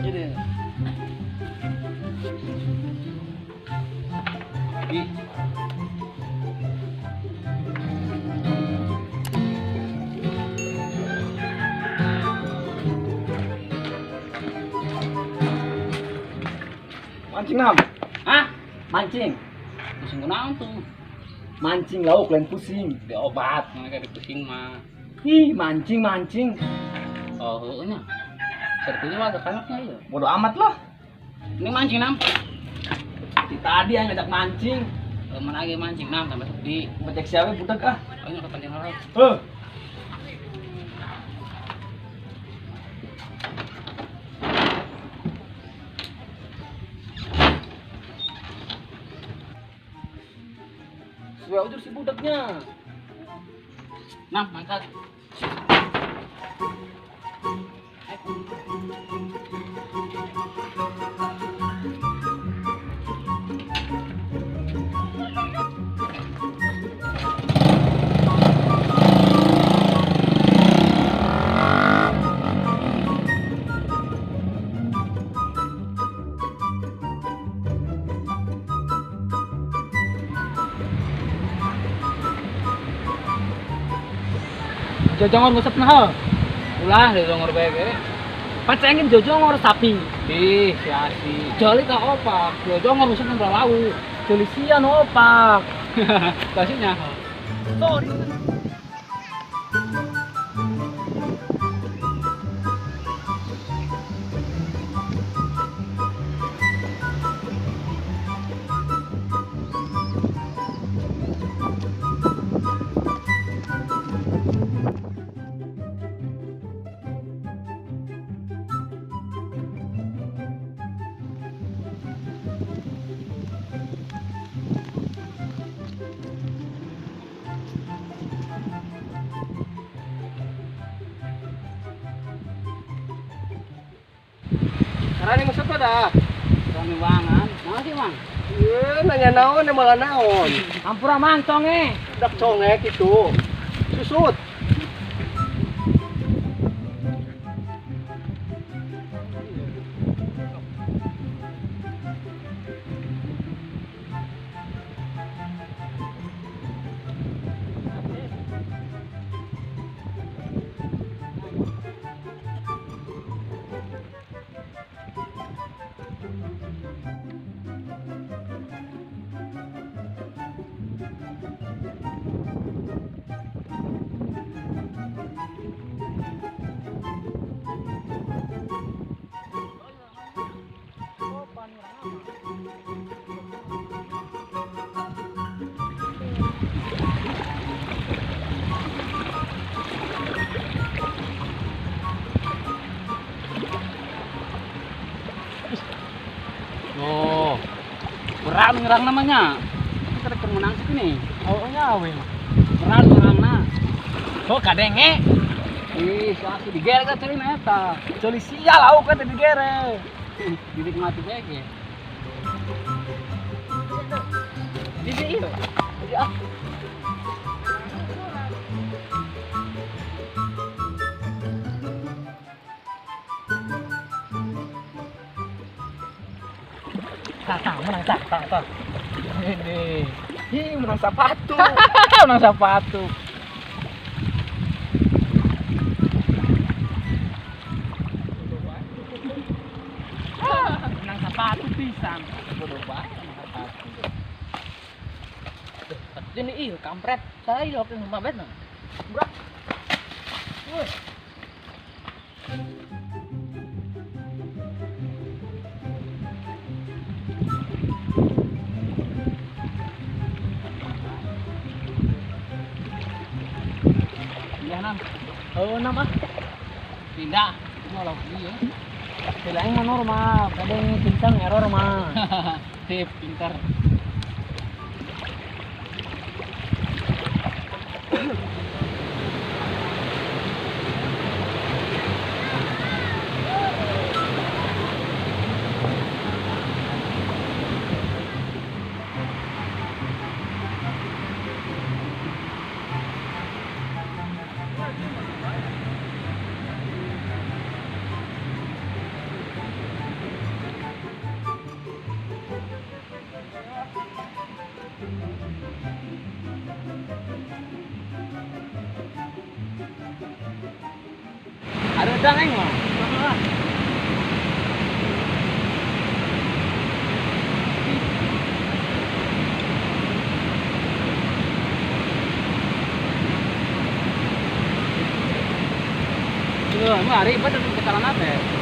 Gini. Ih. Mancing nam? Hah? Mancing. Pusing kunaon tuh? Mancing lauk lain pusing. Di obat, mana kayak pusing mah. Ih, mancing mancing. Oh, heueuh nya. Sertinya mah kanaknya ieu. Bodoh amat lah. Ini mancing nam. Di tadi yang ngajak mancing. Mana lagi mancing nam tambah sepi. Ngajak siapa budak ah? Oh, ini pancing orang. Heuh. Suwe ujur si budaknya. Nah, mangkat. Jojongor ngusep nah. Ulah jojongor bae ge. Pacengin jojongor sapi. Ih, si asi. Joli ka opak, jojongor ngusep nang lau. Joli sia nu opak. Kasihnya. Sorry. Karena ngusep dah. Rame wangan. Naon sih, Mang? Iya, nanya naon malah naon. Ampura mang conge. Dak conge gitu. Susut. Oh, berat nyerang namanya. Tapi kada menang sih nih. Oh nyawe. Berat nyerang na. Oh kadenge. Ih, si asli digere ka ceulina eta. Ceuli sia lauk kan digere. Dinikmati bae ge. Di ieu. Di ah. Tah, menang tah, tah, tah. Ini. Hi, menang sepatu. Menang sepatu. Menang sepatu pisan. Bodoh banget menang sepatu. Ini ih kampret. Saya lho ke rumah bet. Bro. Woi. Nam. Oh, nam ah. Pindah. Itu lauk dia. Bilangnya mah normal, kadang pincang error mah. Sip, pintar. Udang aing mah. Tuh, mah ribet atuh ke calana teh.